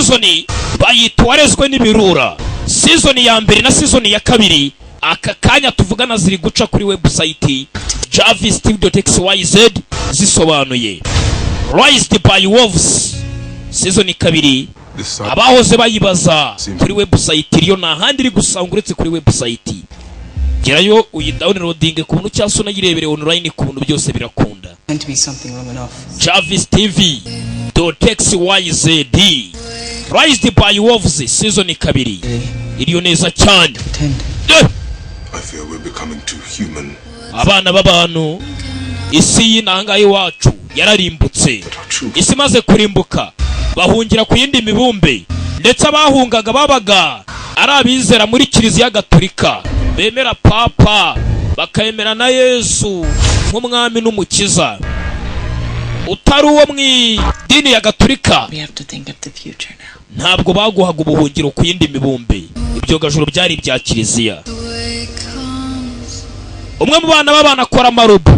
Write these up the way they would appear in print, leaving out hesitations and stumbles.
Season bayita Uwarezwe n'Ibirura. Season ya mbere na season ya kabiri aka kanya tuvugana ziri guca kuri website javistv.xyz, zisobanuye Raised by Wolves season kabiri. This side Abahoze bayibaza kuri website iriyo, nta handi iri gusanga uretse kuri website. Gerayo uyidownloadinge ku buntu cyangwa se unayirebere online ku buntu, byose birakunda. Meant to be something, Romanoff. Jarvis TV xyz, Raised by Wolves season kabiri iriyo neza cyane. Pretend. I fear we're becoming too human. Abana b'abantu, isi y'inanga iwacu yararimbutse. But our truth Isi imaze kurimbuka bahungira ku yindi mibumbe, ndetse abahungaga babaga ari abizera muri Kiliziya Gatolika, bemera Papa, bakemera na Yesu nk'umwami n'umukiza. Utari uwo mu idini ya Gatolika, We have to think of the future now. ntabwo baguhaga ubuhungiro ku yindi mibumbe. Ibyogajuru byari ibya kiliziya. Umwe mu bana b'abana akora amarobo,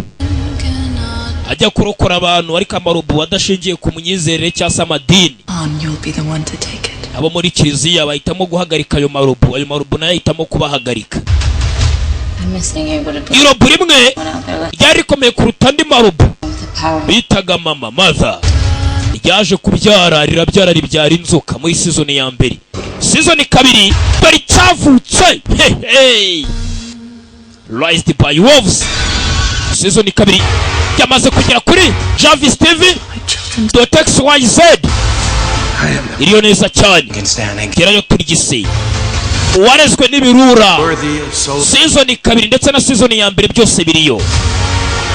ajya kurokora abantu, ariko amarobo adashingiye ku myizerere cyangwa se amadini. On, you'll be the one to take it. Abo muri kiliziya bahitamo guhagarika ayo marobo, ayo marobo nayo ahitamo kubahagarika. I miss being able to put Irobo rimwe one out there like ryari rikomeye kuruta andi marobo the power. bitaga Mama Mother, ryaje kubyara, rirabyara, ribyara inzoka muri season ya mbere. Season kabiri dore icyavutse. Hey, hey. Raised by Wolves season kabiri yamaze kugera kuri Jarvis TV xyz, iriyo neza cyane. Gerayo turya isi. Uwarezwe n'Ibirura season kabiri ndetse na season ya mbere byose biriyo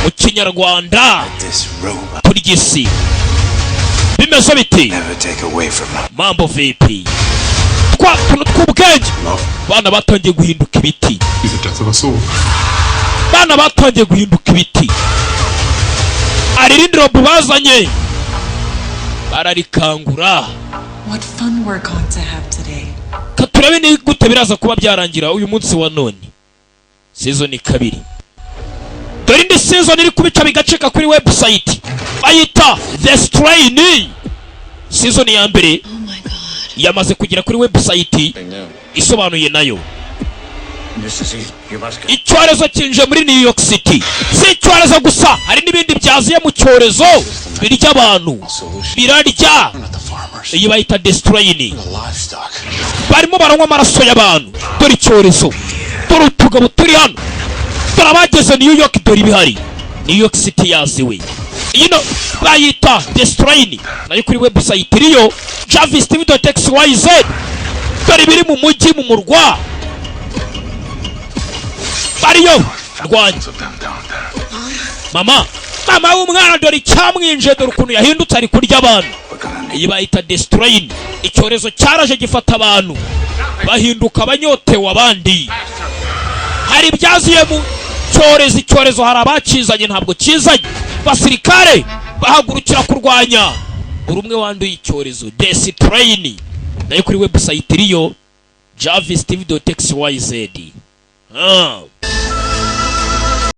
mu Kinyarwanda. Turya isi bimeze biti? Mambo vipi? Twa tuntu tw'ubwenge, bana batangiye guhinduka ibiti. Is the death of us all. Bana batangiye guhinduka ibiti. Hari irindi robo bazanye, bararikangura. What fun we're going to have today. Ka turebe ni gute biraza kuba byarangira uyu munsi wa none. Season kabiri, dore indi season iri kubica bigacika kuri website bayita The Strain. Season ya mbere Oh my God. yamaze kugera kuri website isobanuye nayo. Icyorezo kinje muri New York City. Si icyorezo gusa, hari n'ibindi byaziye mu cyorezo birya abantu, birarya. Iyi bayita The Strain, barimo baranywa amaraso y'abantu. Dore icyorezo, dore utugabo turi hano, dore abageze New York, dore ibihari. New York City yaziwe. Iyi no bayita The Strain, nayo kuri website iriyo javistv.xyz. Dore ibiri mu mujyi, mu murwa bariyo rwanya. Of them down there. Mama, mama w'umwana, dore icyamwinjiye, dore ukuntu yahindutse, ari kurya abantu. Iyi bayita The Strain. Icyorezo cyaraje gifata abantu, bahinduka abanyotewe abandi. Hari ibyaziye mu cyorezo. Icyorezo hari abakizanye, ntabwo kizanye. Basirikare bahagurukira kurwanya buri umwe wanduye icyorezo. The Strain nayo kuri website iriyo javistv.xyz. Ah.